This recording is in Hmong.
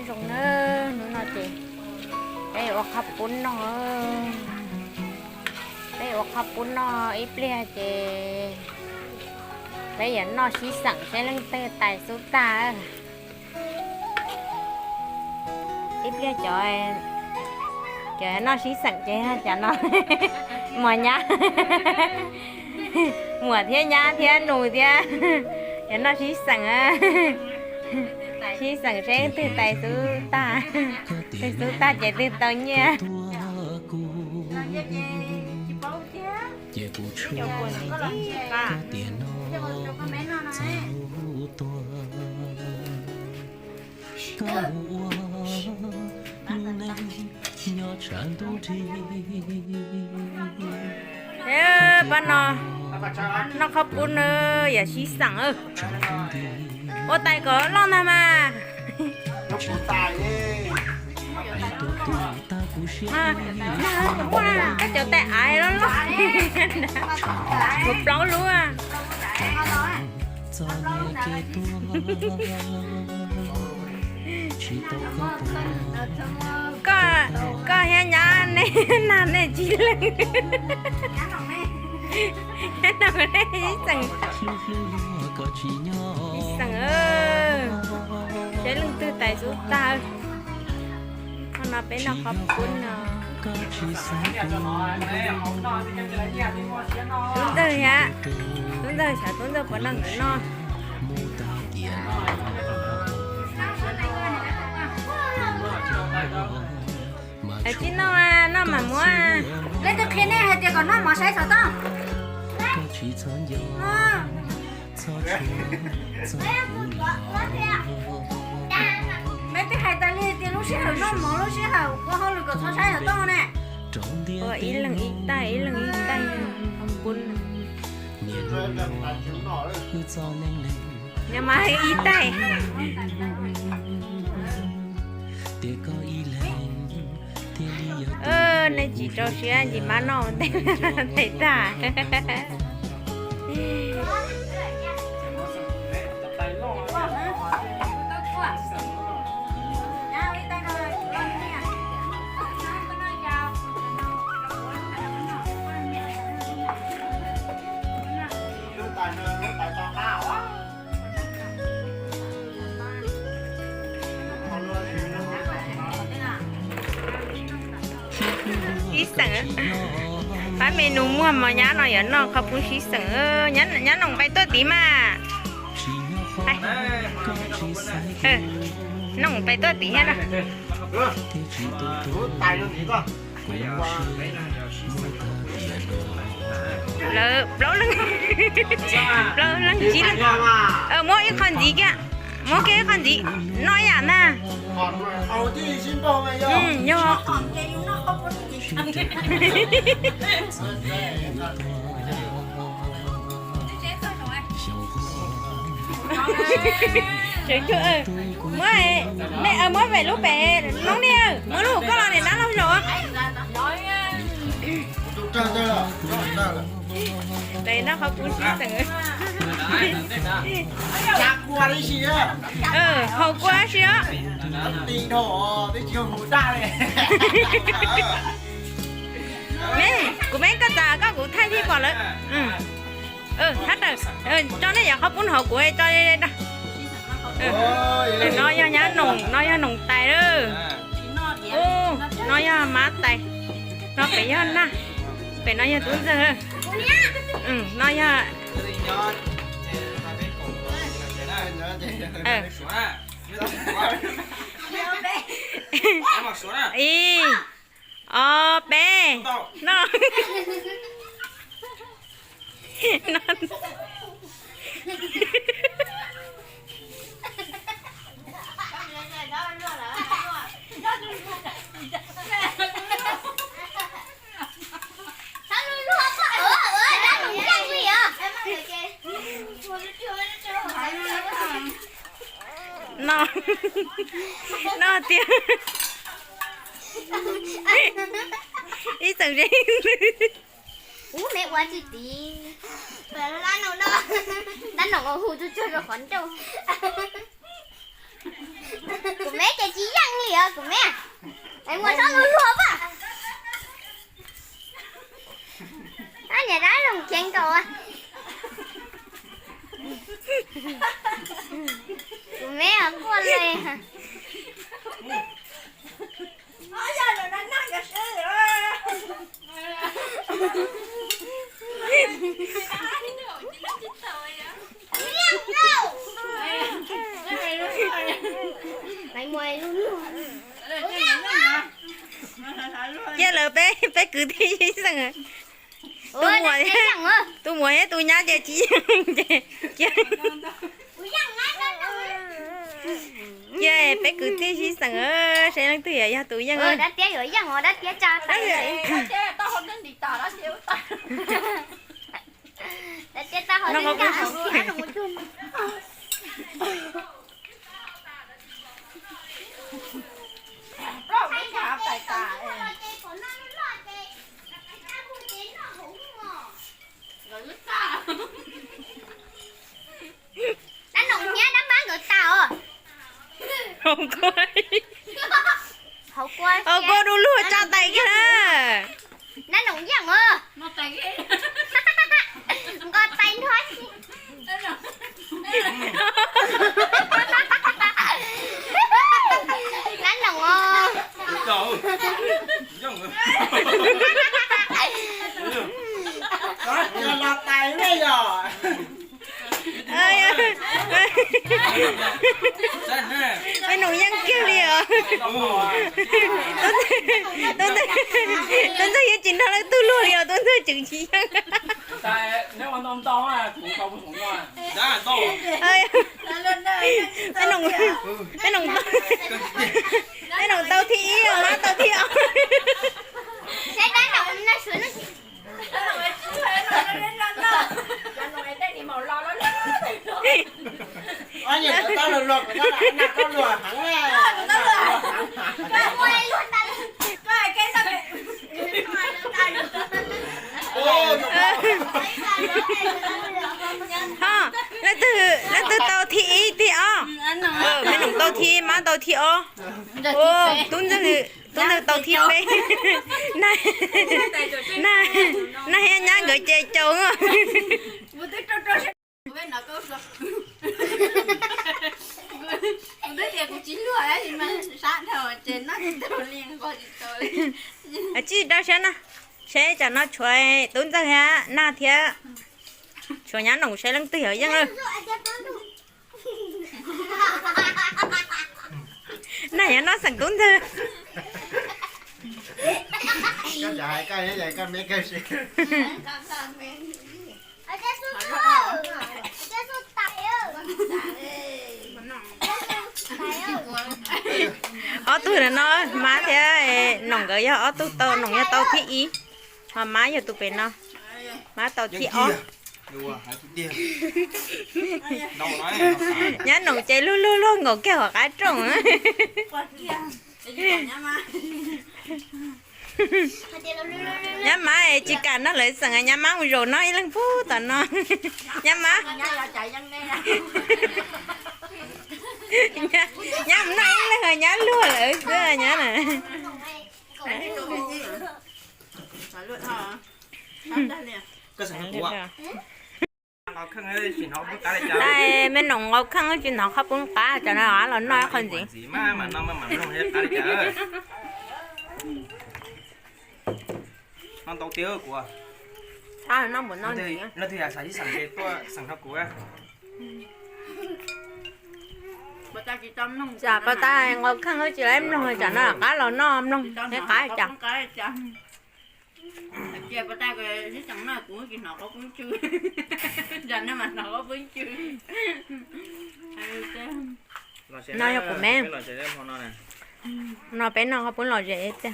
Zoo na, hnub no ces peb yuav ua qhob pub noj. Peb yuav ua qhob pub noj ib pliag ces peb yuav noj sib xeem seb leej twg tais xub tag. Ib pliag cov, cov noj sib xeem ces cov no, muam nyab, muam thiab nyab thiab nus thiab, cov noj sib xeem, sib xeem seb leej twg tais xub tag, tais xub tag ces twg tau nyiaj. Pab no noj qhob pub na, yog sib xeem. Ua tais kom loj ntag mas. Koj cov tais av loj loj, kuv plaub lub. Koj, koj thiab nyab nej nag nej tsib leeg. Ib xeem, ib xeem, seb leej twg tais xub tag. Qhov no peb noj qhob pub no. Tub Ntxawg thiab, Tub Ntxawg, xyov Tub Ntxawg puas noj nkawd noj. Tsis noj, noj mas muab. Leej twg qhia nej hais tias kom noj mov saib xov tooj? Leej twg hais tas li tias lub sij hawm noj mov lub sij hawm ua hauj lwm kom txhob saib xov tooj ne. Ua ib leeg ib tais, ib leeg ib tais, pub. Nyob mas ib tais. Nej tsis rau siab ntsis mab noj tes tag. Ib xeem, pab me nus muag mov nyab no yuav noj qhob pub sib xeem. Nyab noom pais tuaj tid mas. Noom pais tuaj tid thiab no. Lawv plaub leeg, plaub leeg tsib leeg. Muab ib qho ntxiv kiag, muab kiag ib qho ntxiv, noj ib yam ntag. Yog. Muab, muab pem lub pem noob ni, muab lub hauv koj los niam dab laug zaum. Tes noj qhov pub sib xeem. Haus kua si os. Me, kuv me koj tas koj kuv thaij tib pom lawm. Thab tawm, tso nej yam qhov pub hauv kuv tso. No yog nyab noom, no yog noom tais lawm. No yog mab tais. No pem yog nag, pem no yog tub ntxawg. No yog ib, ob, peb. No. No, no tiag. Ib txwm zeeg. Ub, me ua tsis tiv. Dab noom ua hu tsuag tsuag rau qhov nrauj. Kuv me ces tsis Kuv me, Maiv Muas txhob luag luag pam. Niam dab zoo khiav nkaus. Kuv me quaj li. Cia lawv peb, peb kwv tij sib xeem. Tus muam thiab tus nyab ces tsis yeej ces cia. Cia peb kwv tij sib xeem, saib leej twg yog tus yeej. Dab tiab yuav yeej os, dab tiab tsa tais. Dab tiab tsa ho li cas. Dab Noom thiab Dab Mab nkawd tas os. Hauv kua, hauv kua du lug tsa tais kiag na. Dab Noom yeej os. Nqos tais nrho. Dab Noom os. Los tais ne yog. Me Noom yeej kiag li os. Tub Ntxawg yeej tsis nrog leej twg luag li os, Tub Ntxawg tseem tsis yeej. Me Noom, me Noom, me Noom tau thib ib os, Mab tau thib ob. Ho, leej twg, leej twg tau thib ib thib ob? Me Noom tau thib, Mab tau thib ob. Tub Ntxawg, Tub Ntxawg tau thib peb. Nag, nag, nag thiab nyab nkawd ces caum. Tsis rau siab na, seb tsam no tshuav Tub Ntxawg thiab Nag thiab tshuav nyab Noom, seb leej twg yog yeej. Nag yuav noj xeem Tub Ntxawg. Ob tug no, Mab thiab Noom nkawd yog ob tug tau, Noom yog tau thib ib, ho Mab yog tus pem no, Mab tau thib ob. Nyab Noom ces luag luag luag nkaus kiag hauv qab rooj. Nyab Mab tsis kam nrog lawv xeem, nyab Mab mus zaum noj ib leeg pub tom no. Nyab Mab, nyab mus noj ib leeg nyab luag lawm xwb nyab na. Nqaus kheej, me Noom nqaus kheej tsis hnov qhov poob qab, tsam no los noj ib qho ntxiv. Noj ntau tiag kuv. Leej twg xav ib xeem ces tuaj xeem nrog kuv. Tsam pas tas nqaus kheej tsis laib mloog, tsam no qab los noj mloog thiab qab cas. Cia pas tas sib xeem no kuv tsis hnov qhov poob tsw. Tsam no mas hnov qhov poob tsw. No yog kuv me. No peb noj qhov poob lom zem tiag.